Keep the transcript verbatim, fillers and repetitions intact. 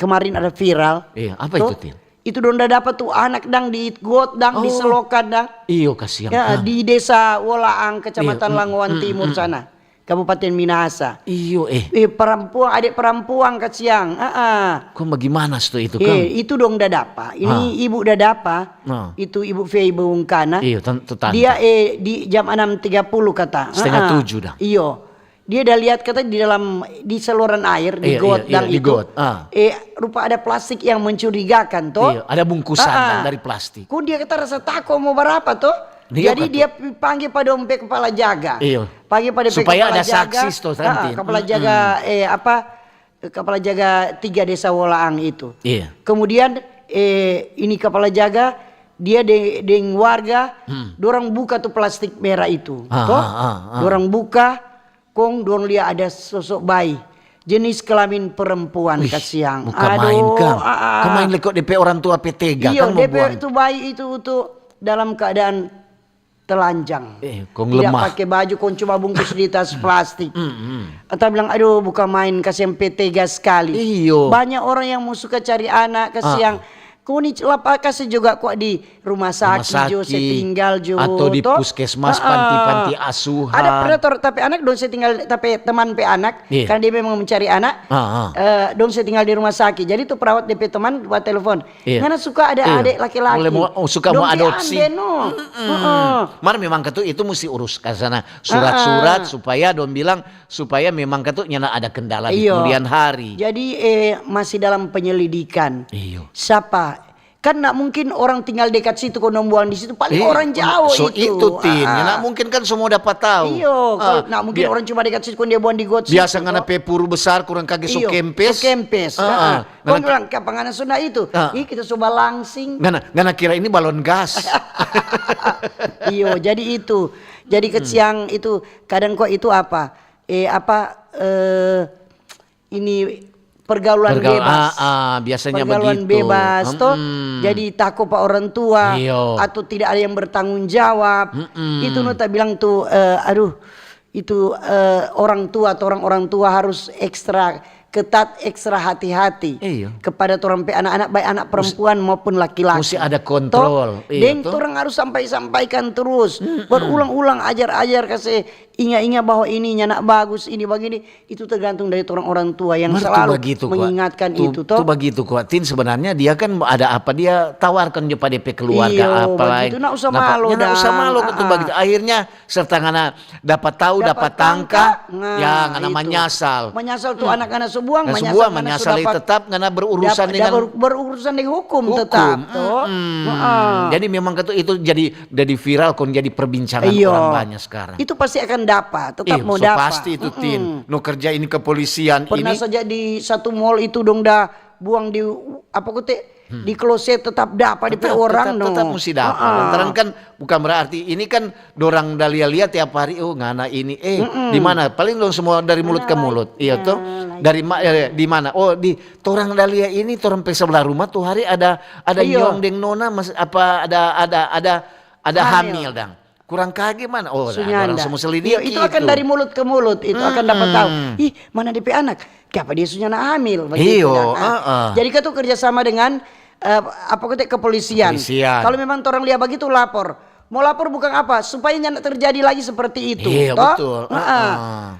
kemarin ada viral. Iya, apa itu, Tin? Itu dong da dapa tu anak dang di got dang, di selokan dang. Iyo, kasiang. Ya, di desa Wolaang, Kecamatan Langoan Timur sana, Kabupaten Minahasa. Iyo, eh. Eh, perempuan, adik perempuan kasiang. Ah, ah. Kong bagimana sto itu, Kang? Eh, itu dong da dapa. Ini ibu da dapa. Itu ibu Fei Bungkana. Iyo, tan-, tetangga. Dia, eh, di jam enam tiga puluh kata. Setengah Ah, ah. Tujuh dang. Iyo. Dia da lihat kata di dalam, di saluran air, di Iya, got iya, dang iya, di itu. Got, ah. Eh, rupa ada plastik yang mencurigakan to. Iya, ada bungkusan Ah, ah. Dang, dari plastik. Kong dia kata rasa tako mo barapa to. Iya, Jadi kata. Dia pi-, pangge pa dong pe kepala jaga. Iya. Pangge pa dia pe Supaya kepala ada jaga. saksi sto, Ah, ah, Santin. kepala jaga, eh, apa, kepala jaga tiga desa Wolaang itu. Iya. Kemudian, eh, ini kepala jaga, dia de-, deng warga, dorang buka tu plastik merah itu. Ah, To? Ah, ah, ah. Dorang buka, kong dorang lia ada sosok bayi. Jenis kelamin perempuan, Ih, kasiang. Bukan main, Kang. Kan main leko depe orang tua pe tega, Iyo, kan mau depe buang. Itu bayi itu, itu dalam keadaan telanjang. Eh, kong Tidak lemah. Pakai baju, kong cuma bungkus di tas plastik. Atau bilang, aduh, bukan main, kasiang pe tega sekali. Iyo. Banyak orang yang mau suka cari anak, kasiang. Kong ni lapa kasi juga kok di rumah sakit jo, se tinggal jo. Atau di To? puskesmas, Ah, ah. panti-panti asuhan. Ada pernah tor-, tapi anak dong se tinggal, tapi teman pe anak, Iya. Karena dia memang mencari anak, Ah, ah. eh, dong se tinggal di rumah sakit. Jadi tu perawat depe teman buat telepon. Iya. Ngana suka ada Iya. Adek laki-laki. Boleh mau, oh, suka Dong mau se adopsi. Ambe no. Heeh. Mar memang katu itu musti urus ka sana surat-surat supaya dong bilang supaya memang katu nyanda ada kendala di Iyo. Kemudian hari. Jadi, eh, masih dalam penyelidikan. Iyo. Sapa? Kan ndak mungkin orang tinggal dekat situ kong dong buang di situ. Paling Iya, orang jauh so itu. Itu, Tin. Ah, ah. Nggak mungkin kan semua dapat tahu. Iyo, kalau Ah, ndak mungkin bia- orang cuma dekat situ kong dia buang di got situ. Biasa ngana pe puru besar kurang kage so Iyo, kempes. so kempes. Ah, Ah, ah. ah. Kong Ngana- bilang, "Kapa ngana so ndak itu?" Ah. Ih, kita so balangsing. Ngana, ngana kira ini balon gas. Iyo, jadi itu. Jadi keciang itu kadang kok itu apa? Eh, apa, eh, ini pergaulan Pergaul- bebas. Ah, ah, biasanya Pergaulan begitu. Bebas toh. Mm-mm. Jadi tako pa orang tua Iyo. Atau tidak ada yang bertanggung jawab. Mm-mm. Itu no ta bilang tuh, eh, aduh, itu, eh, orang tua atau orang-orang tua harus ekstra ketat, ekstra hati-hati Iyo. kepada torang pe anak-anak, baik anak perempuan maupun laki-laki. Musti ada kontrol, Toh? iyo, Deng toh? Torang harus sampaikan-sampaikan terus, berulang-ulang, ajar-ajar, kase inga-inga bahwa ini nyanda bagus, ini bagini. Itu tergantung dari torang orang tua yang Mar tu selalu bagitu, Kwa. mengingatkan Tu- itu, toh. Tu bagitu, Kwa. Tin, sebenarnya dia kan ada apa, dia tawarkan jo pa de pe keluarga Iyo, apa lain. Bagitu. Nda usah Napa- malu, ya, nda usah dang. Malu katu Ah, ah. Bagitu. Akhirnya serta ngana dapat tahu, dapat tangka, Nah, ya ngana itu. Manyasal. Manyasal tu anak ngana so buang, Ngana so manyasal buang, ngana so manyasal dapat- tetap ngana berurusan dap- dengan ber- berurusan dengan hukum, hukum. Tetap, toh. Mm-mm. Heeh. Jadi memang katu itu jadi jadi viral, kong jadi perbincangan Iyo. Orang banyak sekarang. Itu pasti akan dapat, tetap Iyo, so dapat. Pasti itu, Tin. No kerja ini kepolisian Pernah ini. Saja di satu mall itu dong da buang di apa kote di kloset, tetap dapat di Tetap, orang tetap, no. tetap musti dapat. Heeh. Lantaran kan bukan berarti ini kan dorang da lia-lia tiap hari, oh ngana ini, eh di mana? Paling dong semua dari mulut ke mulut, iya toh? Nah, Dari ma- eh, di mana? Oh di torang da lia ini, torang pe sebelah rumah tuh hari ada ada Iyo. Nyong deng Nona mas, apa ada ada ada ada Hamil. Hamil dang. Kurang kage mana? Oh, Sunyanda. Orang semua selidiki Iyo, itu akan dari mulut ke mulut, itu akan dapat tahu. Ih, mana depe anak? Kiapa dia sunyanda hamil? Begitu, Iyo, nah, ah. Heeh. Jadi katu kerja sama dengan eh, apa kote kepolisian. Kepolisian. Kalau memang torang lia bagitu, lapor. Mau lapor bukan apa, supaya nyanda terjadi lagi seperti itu. Iya, Toh? betul. Heeh. Heeh.